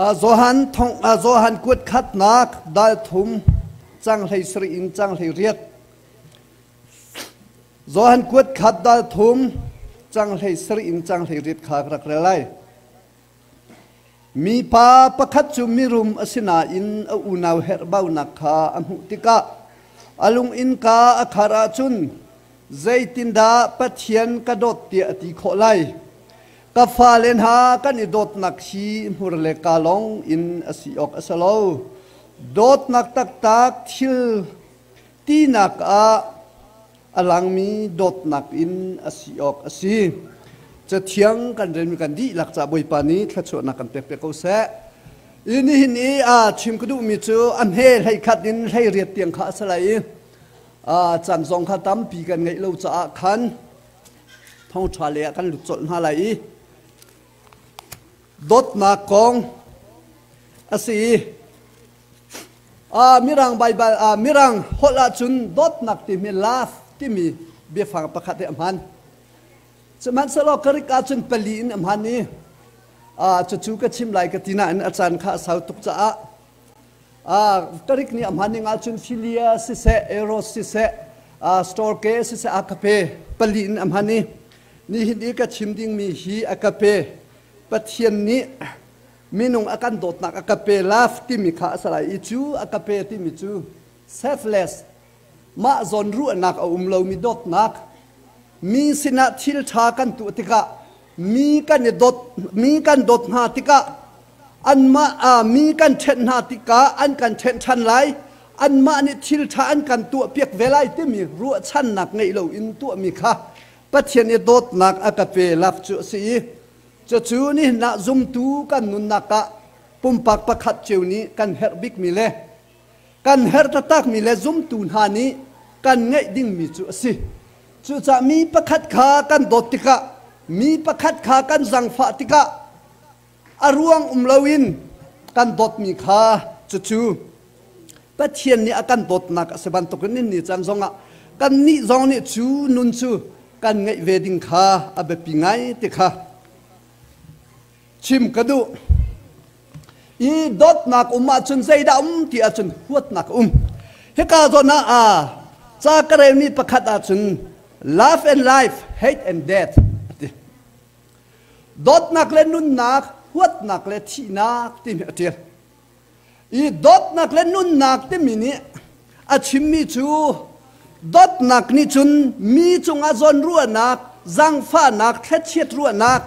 Johan thong Johan kuat khatnak dal thum cang hlei sarih in cang hlei riat. Johan kuat khat dal thum cang hlei sarih in cang hlei riat kha ka rak rel lai. Mipa pakhat cu mirum a si nain a unau herhbaunak kha a hmuh tikah a lung innka a khar ahcun zeitindah Pathian ka dawt tiah a ti khawh lai? Ka fale hna kan i dawtnak hi hmur le ka lawng in a si awk a si lo. Dawtnak taktak thil tinak ah a langmi dawtnak in a si awk a si. Cathiang kan relmi kan dihlak ca Bawipa nih thluachuahnak kan pek piak ko seh. I nihin i a chim ka duhmi cu a hme hlei khat in hlei riat tiang kha a si lai i caan zong kha tampi kan ngeih lo caah khan thawngṭha lei ah kan lut colh hna lai i dawtnak kong a si i Mirang Baibal Mirang holh ahcun dawtnak timi love timi biafang pakhat hi a hman. Sihmanhsehlaw Greek ahcun pali in a hman i cucu ka chim lai ka ti nain a caan kha a sau tuk caah Greek nih a hman ning ahcun philia siseh, eros siseh, storge siseh, agape pali in a hman i nihin i ka chim dingmi hi agape Pathian nih minung a kan dawtnak a ka pe love timi kha a si lai i cu a ka pe timi cu selfless mah zawn ruahnak a um lomi dawtnak mi sinah thil ṭha kan tuah tikah mi kan i dawt mi kan dawt hna tikah anmah mi kan ṭhenh hna tikah an kan ṭhenh ṭhan lai anmah nih thil ṭha an kan tuah piak ve lai timi ruahchannak ngeih loin tuahmi kha Pathian i dawtnak a ka pe love cu a si i Cucu nihin ah zumtu kan nunnak ah pumpak pakhat cio nih kan herh bikmi le kan herh taktakmi le zumtu hna nih kan ngeih dingmi cu a si. Cucaah mi pakhat kha kan dawt tikah, mi pakhat kha kan zangfah tikah a ruang um loin kan dawtmi kha cucu Pathian nih a kan dawtnak a si bantukin ni caan zongah kannih zong nih cu nun cu kan ngeih ve ding kha a biapi ngai ti kha chim ka duh. I dawtnak um ahcun zeidah um ti ahcun huatnak um. Hika zawn ah a ca ka relmi pakhat ahcun love and life, hate and death a ti. Dawtnak le nunnak, huatnak le thihnak timi a ṭial. I dawtnak le nunnak timi nih a chimmi cu dawtnak nih cun mi cungah zawnruahnak, zaangfahnak, thlachiat ruahnak,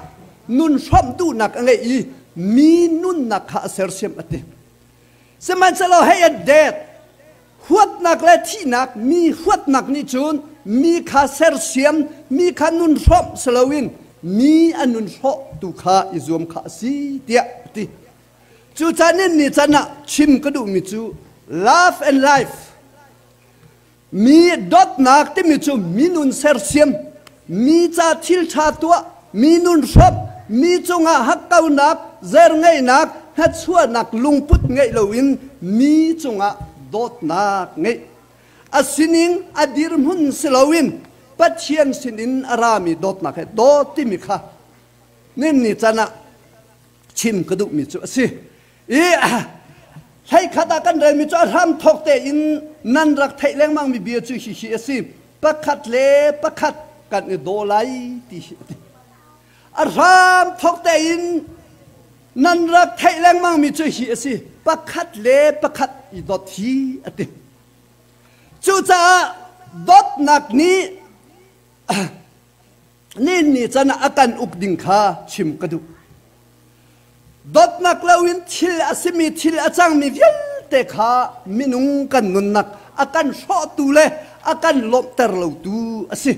nun hrawmh duhnak a ngeih i mi nunnak kha a sersiam a ti. Sihmanhsehlaw hei a det huatnak le thihnak mi huatnak nih cun mi kha sersiam, mi kha nun hrawmh si loin mi a nun hrawh tu kha i zuam kha a si tiah a ti. Cucaah ni can ah chim ka duhmi cu love and life mi dawtnak timi cu minun sersiam mi ca thil ṭha tuah mi nun hrawmh mi cungah hakkaunak zerngeihnak hnatchuahnak lungput ngeih loin mi cungah dawtnak ngeih a sining a dirhmun si loin Pathian sinin a rami dawtnak he dawt timi kha nin ni can ah chim ka duhmi cu a si i hleikhat ah kan relmi cu a hram thawk tein nan rak theih lengmangmi bia cu hihi a si pakhat le pakhat kan i daw lai ti hi a ti a hram thawk tein nan rak theih lengmangmi cu hi a si pakhat le pakhat i dawt hi a ti cucaah dawtnak nih Nin ni can ah a kan uk ding kha chim ka duh. Dawtnak loin thil a simi thil a cangmi vialte kha minung kan nunnak a kan hrawhtu le a kan lawmhter lotu a si.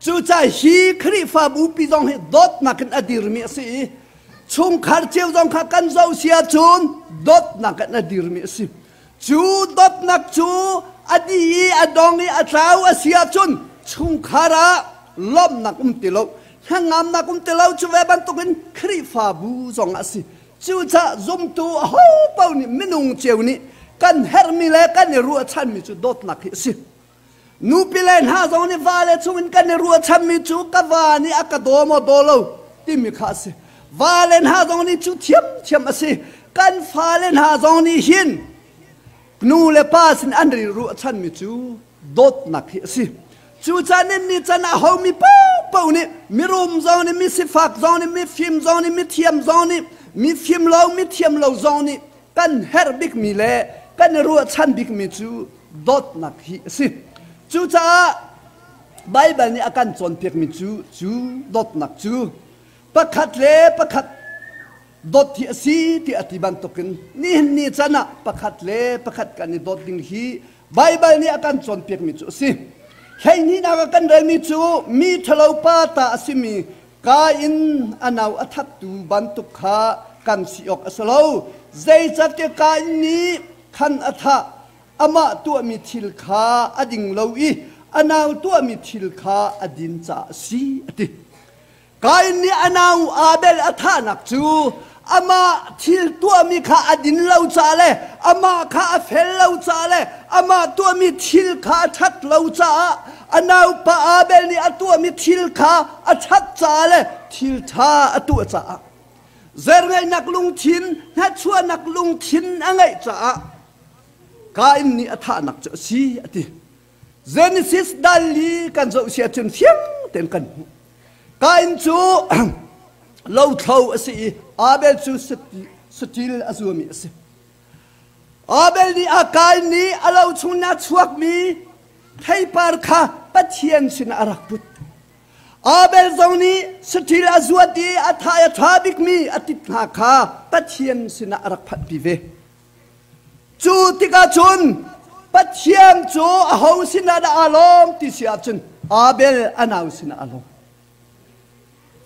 Cucaah hi Khrihfabu pi zong hi dawtnak in a dirmi a si i chungkhar cio zong kha kan zoh si ahcun dawtnak in a dirmi a si. Cu dawtnak cu a dih i a dong i a tlau a si ahcun chungkhar ah lawmhnak um ti lo, hnangamnak um ti lo cu ve bantukin Khrihfabu zong a si. Cucaah zumtu aho paoh nih minung cio nih kan herhmi le kan i ruahchanmi cu dawtnak hi a si. Nupi le hna zong nih vale chungin kan i ruahchanmi cu ka va nih a ka daw maw daw lo timi kha a si. Vale hna zong nih cu thiamthiam a si. Kan fale hna zong nih hin nu le pa sin an rilru a chanmi cu dawtnak hi a si. Cucaah ni can ah homi paohpaoh nih mirum zong nih misifak zong nih mifim zong nih mithiam zong nih mifim lo mithiam lo zong nih kan herh bikmi le kan i ruahchan bikmi cu dawtnak hi a si. Cucaah Baibal nih a kan cawnpiakmi cu cu dawtnak cu pakhat le pakhat dawt hi a si ti a ti bantukin nihin ni can ah pakhat le pakhat kan i dawt ding hi Baibal nih a kan cawnpiakmi cu a si. Hleihnihnak a kan relmi cu mi ṭhalo pa ta a simi Kain a nau a thattu bantuk kha kan si awk a si lo. Zeicahtiah Kain nih khan a thah, amah tuahmi thil kha a ding lo i a nau tuahmi thil kha a din caah a si, a ti. Kain nih a nau Abel a thahnak cu amah thil tuahmi kha a din lo caah le amah kha a fel lo caah le amah tuahmi thil kha a ṭhat lo caah a naupa Abel nih a tuahmi thil kha a ṭhat caah le thil ṭha a tuah caah zerngeihnak lungthin hngachuahnak lungthin a ngeih caah Kain nih a thahnak cu a si a ti. Genesis dal li kan zoh si ahcun fiang tein kan hmuh. Kain cu lothlo a si i Abel cu saṭil a zuami a si. Abel nih a Kain nih a lo chung a chuakmi theipar kha Pathian sinah a rak put. Abel zong nih saṭil a zuat i a tha a ṭha bikmi a tit hna kha Pathian sinah a rak phanhpi ve. Cu tikah cun Pathian cu aho sinah dah aa lawm ti si ahcun Abel a nau sinah aa lawm.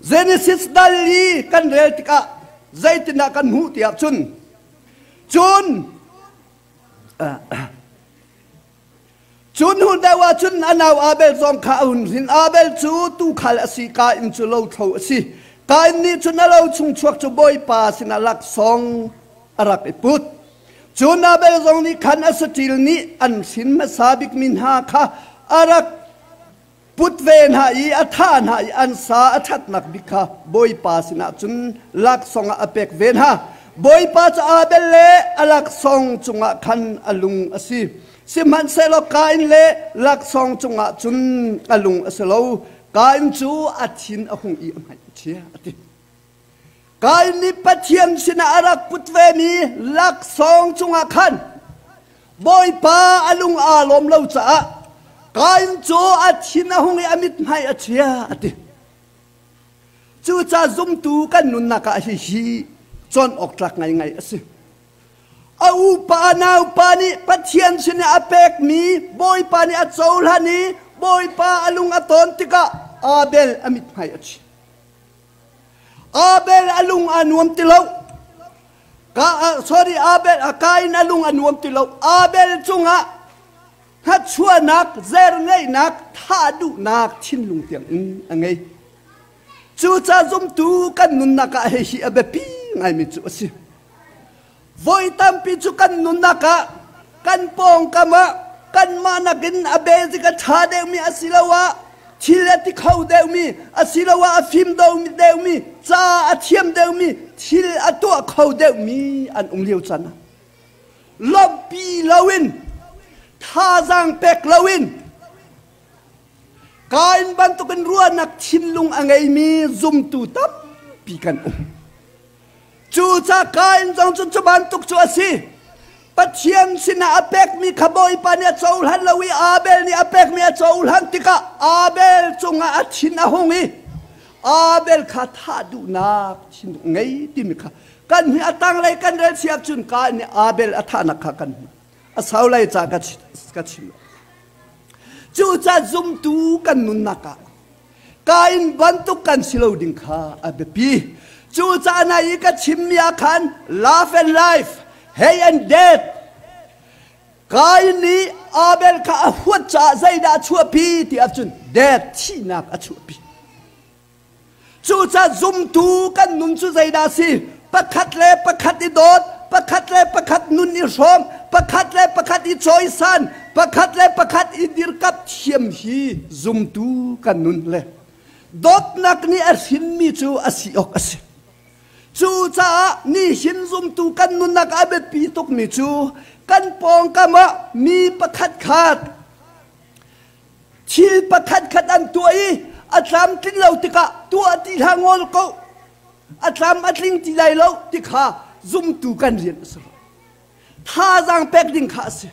Genesis dal i kan rel tikah zeitindah kan hmuh ti ahcun cun Cu hnu deuh ah cun a nau Abel zong kha a hun hrin. Abel cu tuukhal a si, Kain cu lothlo a si. Kain nih cun a lo chung chuak cu Bawipa sinah laksawng a rak i put. Cun Abel zong nih khan a saṭil nih an hrin hmasa bikmi hna kha a rak put ve hna i a thah hna i an sa a ṭhatnak bik kha Bawipa sinah cun laksawng ah a pek ve hna. Bawipa cu Abel le a laksawng cungah khan a lung a si. Sihmanhsehlaw Kain le laksawng cungah cun a lung a si lo. Kain cu a thin a hung i a hmai a chia a ti. Kain nih Pathian sinah a rak put vemi laksawng cungah khan Bawipa a lung aa lawm lo caah Kain cu a thin a hung i a mithmai a chia a ti. Cucaah zumtu kan nunnak ah hihi cawn awk tlak ngaingai a si. A upa a naupa nih Pathian sin i a pekmi Bawipa nih a cohlan i Bawipa a lung a tawn tikah Abel a mithmai a chia. Abel a lung a nuam ti lo. Ka, sorry, Abel, Kain a lung a nuam ti lo. Abel cungah hngachuahnak, zerngeihnak, thah duhnak thinlung tiang in a ngei. Cucaah zumtu kan nunnak ah hihi a biapi ngaimi cu a si. Voi tampi cu kan nunnak ah kan pawngkam ah kanmah nakin a basic a ṭha deuhmi asiloah thil a ti kho deuhmi asiloah a fim deuhmi ca a thiam deuhmi thil a tuah kho deuhmi an um lio caan ah lawmhpi loin thazaang pek loin Kain bantukin ruahnak thinlung a ngeimi zumtu tampi kan um. Cucaah Kain zong cu cu bantuk cu a si. Pathian sinah a pekmi kha Bawipa nih a cohlan lo i Abel nih a pekmi a cohlan tikah Abel cungah a thin a hung i Abel kha thah duhnak thin ngei timi kha kan hi a tanglei kan rel siak cun Kain nih Abel a thahnak kha kan hmuh. A sau lai ca ka chim. Cucaah zumtu kan nunnak ah Kain bantuk kan si lo ding kha a biapi. Cucaah nai i ka chimmi ah khan love and life, hate and death. Kain nih Abel kha a huat caah zeidah a chuahpi ti ahcun death thihnak a chuahpi. Cucaah zumtu kan nun cu zeidah a si? Pakhat le pakhat i dawt, pakhat le pakhat nun i hrawm, pakhat le pakhat i cawisan, pakhat le pakhat i dirkamh thiam hi zumtu kan nun le dawtnak nih a hrinmi cu a si awk a si. Cucaah nihin zumtu kan nunnak a biapi tukmi cu kan pawngkam ah mi pakhat khat thil pakhat khat an tuah i a tlamtlin lo tikah tuah ti hlah ngol ko a tlam a tling ti lai lo ti kha zumtu kan rian a si lo. Thazaang pek ding kha a si.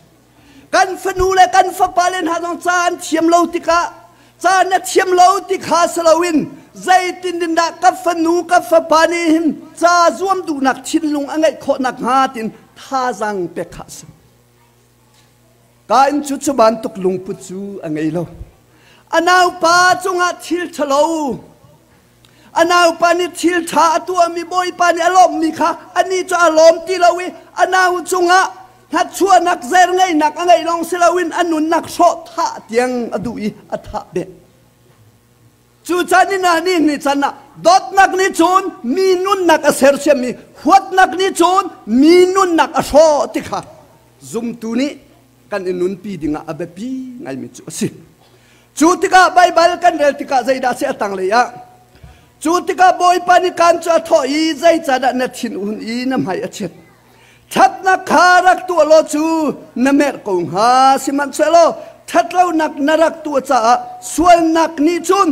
Kan fanu le kan fapa le hna zong ca an thiam lo tikah ca na thiam lo ti kha si loin zeitin din dah ka fanu ka fapa nih hin ca zuam duhnak thinlung a ngeih khawh nakhnga tiin thazaang pek kha a si. Kain cu cu bantuk lungput cu a ngei lo. A naupa cungah thil ṭhalo a naupa nih thil ṭha a tuahmi Bawipa nih a lawmhmi kha anih cu a lawm ti lo i a nau cungah hnatchuahnak zer ngeihnak a ngeih lawng si loin a nunnak hrawh thah tiang a duh i a thah beh. Cu caan in ah ni ni can ah dawtnak nih cun mi nunnak a sersiam i huatnak nih cun mi nunnak a hrawh ti kha zumtu nih kan i nunpi dingah a biapi ngaimi cu a si. Cu tikah Baibal kan rel tikah zeidah a si a tanglei ah cu tikah Bawipa nih kaan cu a thawh i zeicahdah na thin hun i na hmai a chiat ṭhatnak kha rak tuah law cu na merh ko hnga sihmanhsehlaw ṭhatlonak na rak tuah caah sualnak nih cun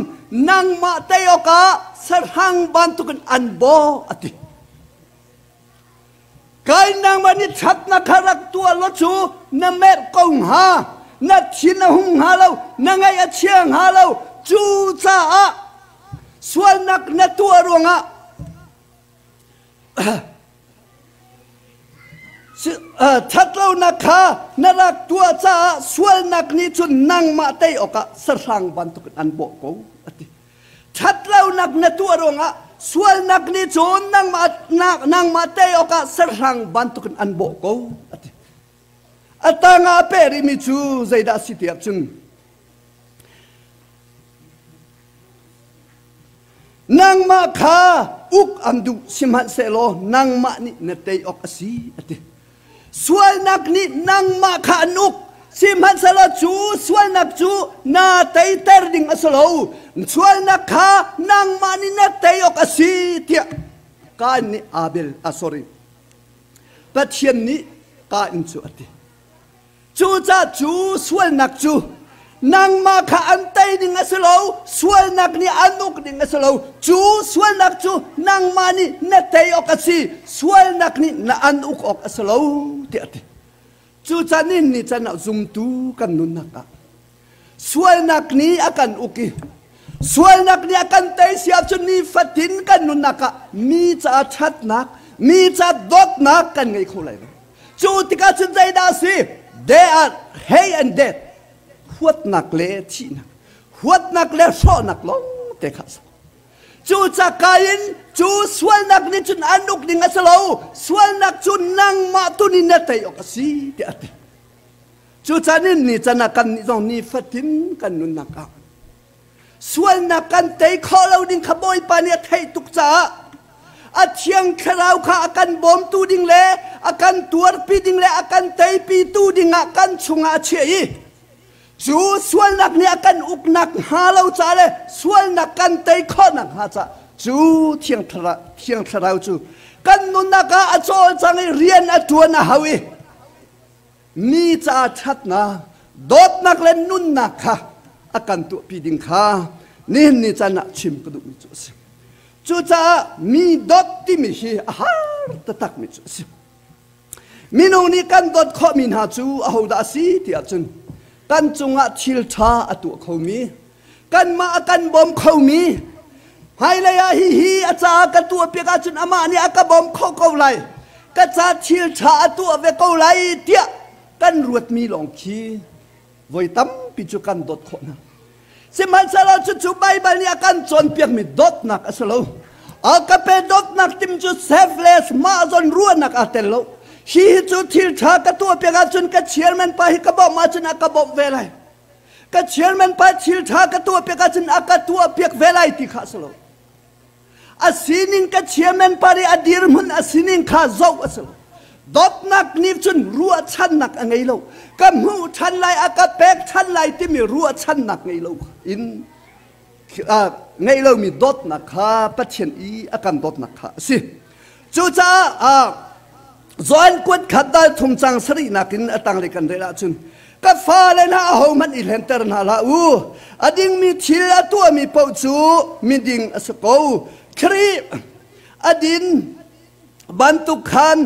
nangmah tei awkah sahrang bantukin an bawh a ti. Kai nangmah nih ṭhatnak kha rak tuah law cu na merh ko hnga na thin a hung hnga lo na ngaih a chia hnga lo cucaah sualnak na tuah ruangah ṭhatlonak kha na rak tuah caah sualnak nih cun nangmah tei awkah sahrang bantukin an bawh ko a ti. Ṭhatlonak na tuah ruangah sualnak nih cun nangmah nangmah tei awkah sahrang bantukin an bawh ko a ti. A tangah a peh rihmi cu zeidah a si tiah cun Nangmah kha uk an duh sihmanhsehlaw nangmah nih na tei awk a si a ti. Sualnak nih nangmah kha an uk sihmanhsehlaw cu sualnak cu na teiter ding a si lo. Sualnak kha nangmah nih na tei awk a si tiah Kain nih Abel, ah sorry, Pathian nih Kain cu a ti. Cucaah cu sualnak cu nangmah kha an tei ding a si lo, sualnak nih an uk ding a si lo. Cu sualnak cu nangmah nih na tei awk a si, sualnak nih na an uk awk a si lo, tiah a ti. Cucaah nihin ni can ah zumtu kan nunnak ah sualnak nih a kan uk i sualnak nih a kan tei si ahcun nifatin kan nunnak ah mi ca ṭhatnak, mi ca dawtnak kan ngei kho lai lo. Cu tikah cun zeidah a si? They are hate and death. Huatnak le thihnak, huatnak le hrawhnak lawng te kha a si. Cu cakain cu sualnak nih cun an uk ding a si lo. Sualnak cu nangmah tu nih na tei awk a si tiah a ti. Cu can in ni can ah kan nih zong nifatin kan nunnak ah sualnak kan tei khawh lo ding kha Bawipa nih a theih tuk caah a thiang thlarau kha a kan bawmtu ding le a kan tuarpi ding le a kan teipi tu ding ah kan chungah a chiah i cu sualnak nih a kan uknak hnga lo ca le sualnak kan tei khawhnak hnga ca cu thiang thlarau, thiang thlarau cu kan nunnak ah a cawlcang i rian a ṭuan a hau i mi ca ṭhatnak dawtnak le nunnak kha a kan tuahpi ding kha nihin ni caan ah chim ka duhmi cu a si. Cucaah mi dawt timi hi a har taktakmi cu a si. Minung nih kan dawt khawhmi hna cu ahodah a si ti ahcun kan cungah thil ṭha a tuah khomi, kanmah a kan bawm khomi, hmailei ah hihi a caah ka tuah piak ahcun amah nih a ka bawm kho ko lai, ka ca thil ṭha a tuah ve ko lai tiah kan ruatmi lawng khi voi tampi cu kan dawt khawh hna. Sihmanhsehlaw cucu Baibal nih a kan cawnpiakmi dawtnak a si lo. A ka pe dawtnak tim cu selfless mah zawn ruahnak aa tel lo. Hi hi cu thil ṭha ka tuah piak ahcun ka chairman pa hi ka bawmh ahcun a ka bawmh ve lai. Ka chairman pa thil ṭha ka tuah piak ahcun a ka tuah piak ve lai ti kha a si lo. A sining ka chairman pa nih a dirhmun a sining kha zoh a si lo. Dawtnak nih cun ruahchannak a ngei lo. Ka hmuh ṭhan lai, a ka pek ṭhan lai timi ruahchannak ngei lo in ngeih lomi dawtnak kha Pathian i a kan dawtnak kha a si. Cucaah Johan kuat khat dal thum cang sarihnak in a tanglei kan rel ahcun ka fale hna ahohmanh i hlenter hna hlah u. A dingmi thil a tuahmi paoh cu miding a si ko. Khrih a din bantuk khan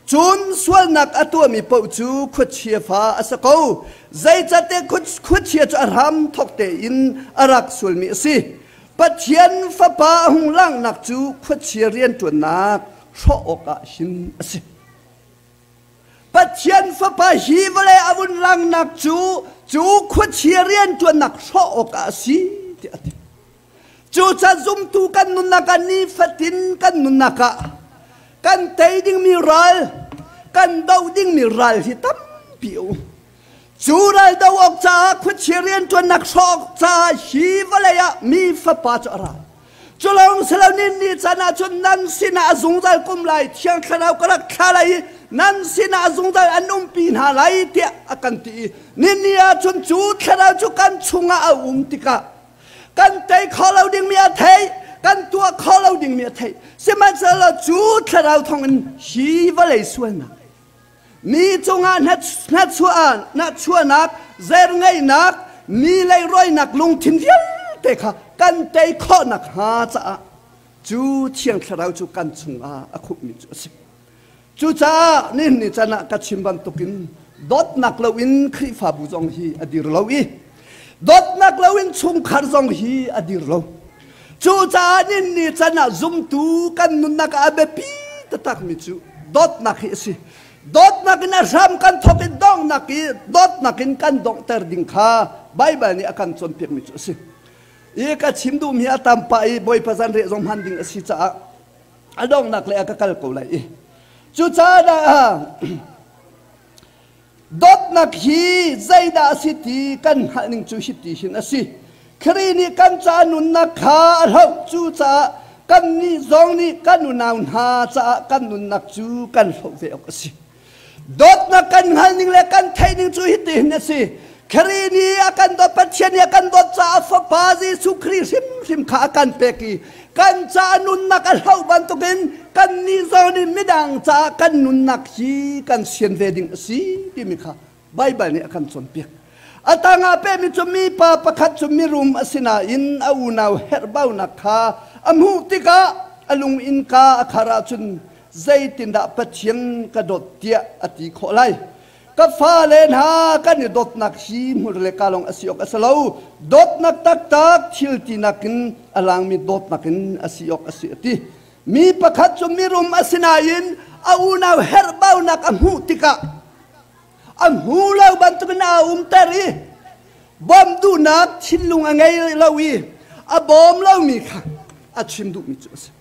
cun sualnak a tuahmi paoh cu khuachia fa a si ko. Zeicahtiah khuachia cu a hram thawk tein a rak sualmi a si. Pathian Fapa a hung langhnak cu khuachia rianṭuannak hrawh awkah hin a si. Pathian Fapa hi vawlei a vun langnak cu cu khuachia rianṭuannak hrawh awkah a si tiah a ti. Cucaah zumtu kan nunnak ah nifatin kan nunnak ah kan tei dingmi ral, kan doh dingmi ral hi tampi a um. Cu ral doh awk caah khuachia rianṭuannak hrawh awk caah hi vawlei ah mi fapa cu a ra. Cu lawng si lo nin ni caan ah cun nan sinah a zungzal kum lai Thiang Thlarau ka rak thla lai i nan sinah a zungzal an umpi hna lai tiah a kan ti i ni ah cun cu Thlarau cu kan chungah a um tikah kan tei kho lo dingmi a theih, kan tuah kho lo dingmi a theih. Sihmanhsehlaw cu Thlarau thawngin hi vawlei sualnak mi cungah hnahchuahnak, zerngeihnak, mi leirawinak lungthin vialte kha kan tei khawh nakhnga caah cu Thiang Thlarau cu kan chungah a khupmi cu a si. Cucaah nihin ni can ah ka chim bantukin dawtnak loin Khrihfabu zong hi a dir lo i dawtnak loin chungkhar zong hi a dir lo. Cucaah nihin ni can ah zumtu kan nunnak ah a biapi taktakmi cu dawtnak hi a si. Dawtnak in a hram kan thawk i donghnak i dawtnak in kan donghter ding kha Baibal nih a kan cawnpiakmi cu a si. I ka chim duhmi a tam pah i Bawipa zanriah zong hman ding a si caah a donghnak lei ah ka kal ko lai i cucaah Dawtnak hi zeidah a si ti kan hngalh ning cu hiti hin a si. Khrih nih kan ca nunnak kha a hloh. Cucaah kannih zong nih kan unau hna caah kan nunnak cu kan hloh ve awk a si. Dawtnak kan hngalh ning le kan theih ning cu hiti hin a si. Khrih nih a kan dawt, Pathian nih a kan dawt caah Fapa Jesuh Khrih hrimhrim kha a kan pek i kan caah nunnak a hloh bantukin kannih zong nih midang caah kan nunnak hi kan sian ve ding a si timi kha Baibal nih a kan cawnpiak. A tangah pehmi cu mipa pakhat cu mirum a si nain a unau herhbaunak kha a hmuh tikah a lung innka a khar ahcun zeitindah Pathian ka dawt tiah a ti khawh lai. Ka fale hna kan i dawtnak hi hmur le ka lawng a si awk a si lo. Dawtnak taktak thil tinak in a langmi dawtnak in a si awk a si a ti. Mi pakhat cu mirum a si nain a unau herhbaunak a hmuh tikah a hmu lo bantukin aa umter i bawmh duhnak thinlung a ngei lo i a bawm lomi kha a chim duhmi cu a si.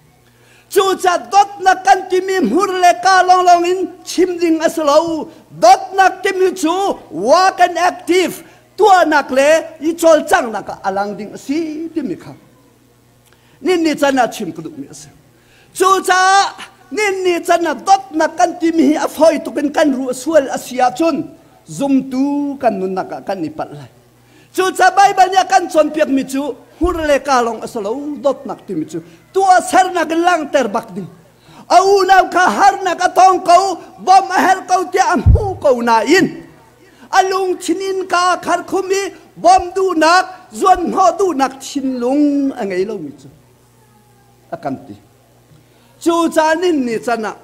Cucaah dawtnak kan timi hmur le ka lawnglawng in chim ding a si lo. Dawtnak timi cu work and active tuahnak le i cawlcanghnak ah a lang ding a si timi kha nin ni can ah chim ka duhmi a si. Cucaah nin ni can ah dawtnak kan timi hi a fawi tuk in kan ruah sual a si ahcun zumtu kan nunnak ah kan i palh lai. Cucaah Baibal nih a kan cawnpiakmi cu hmur le ka lawng a si lo, dawtnak timi cu tuahsernak in langhter bak ding. A unau kha harnak a tong ko, bawmh a herh ko tiah a hmuh ko nain a lungthin in ka khar khum i bawmh duhnak, zuanhnawh duhnak thinlung a ngei lomi cu a kan ti. Cucaah nin ni can ah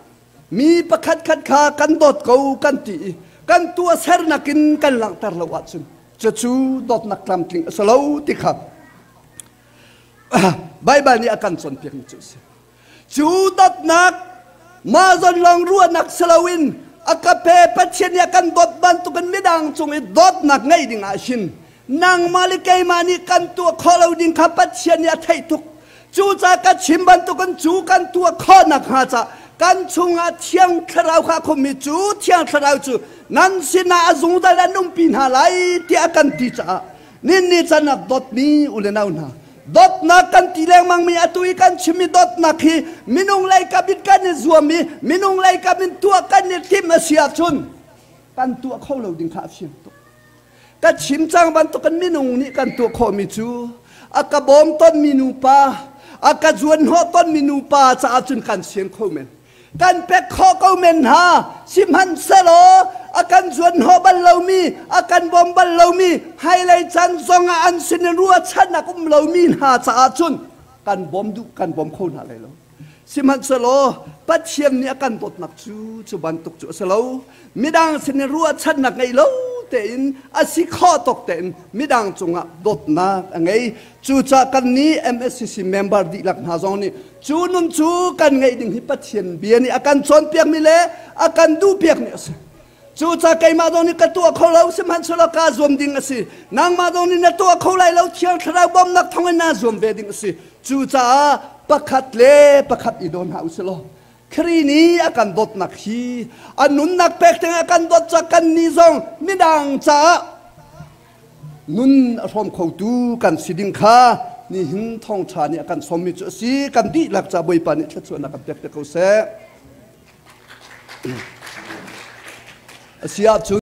mi pakhatkhat kha kan dawt ko kan ti i kan tuahsernak in kan langhter lo ahcun cucu dawtnak tlamtling a si lo ti kha Baibal nih a kan cawnpiakmi cu a si. Cu dawtnak mah zawn lawng ruahnak si loin a ka pe Pathian nih a kan dawt bantukin midang cung i dawtnak ngeih ding ah hin nangmah le keimah nih kan tuah khawh lo ding kha Pathian nih a theih tuk. Cucaah ka chim bantukin cu kan tuah khawh nakhnga ca kan chungah Thiang Thlarau kha a khummi cu Thiang Thlarau cu nan sinah a zungzal an umpi hna lai tiah a kan ti caah ninni can ah dawtmi u le nau hna dawtnak kan ti lengmangmi atu i kan chimmi dawtnak hi minung lei kam in kan i zuam i minung lei kam in tuah kan i timh a si ahcun kan tuah kho lo ding kha a fiang tuk. Ka chim cang bantukin minung nih kan tuah khawhmi cu a ka bawm tonmi nupa, A ka zuan hnawh tonmi nupa caah cun kan sian kho men. Kan pek khawh ko men hna. Sihmanhsehlaw a kan zuan hnawh bal lomi, a kan bawm bal lomi, hmailei caan zongah an sin in ruahchannak um lomi hna caah cun kan bawm duh kan bawm kho hna lai lo. Sihmanhsehlaw Pathian nih a kan dawtnak cu cu bantuk cu a si lo. Midang sin in ruahchannak ngei lo tein a si khawh tawk tein midang cungah dawtnak a ngei. Cucaah kannih MSCC member dihlak hna zong nih cu nun cu kan ngeih ding hi Pathian bia nih a kan cawnpiakmi le a kan duhpiakmi a si. Cucaah keimah zong nih ka tuah kho lo, sihmanhsehlaw kaa zuam ding a si. Nangmah zong nih na tuah kho lai lo, Thiang Thlarau bawmhnak thawngin naa zuam ve ding a si. Cucaah pakhat le pakhat i daw hna u sih law, Khrih nih a kan dawtnak hi a nunnak pek ding a kan dawt caah kannih zong midang caah nun a hrawm khotu kan si ding kha nihin thawngṭha nih a kan sawmmi cu a si. Kan dihlak caah Bawipa nih thluachuahnak kan pek te ko seh. A si ahcun.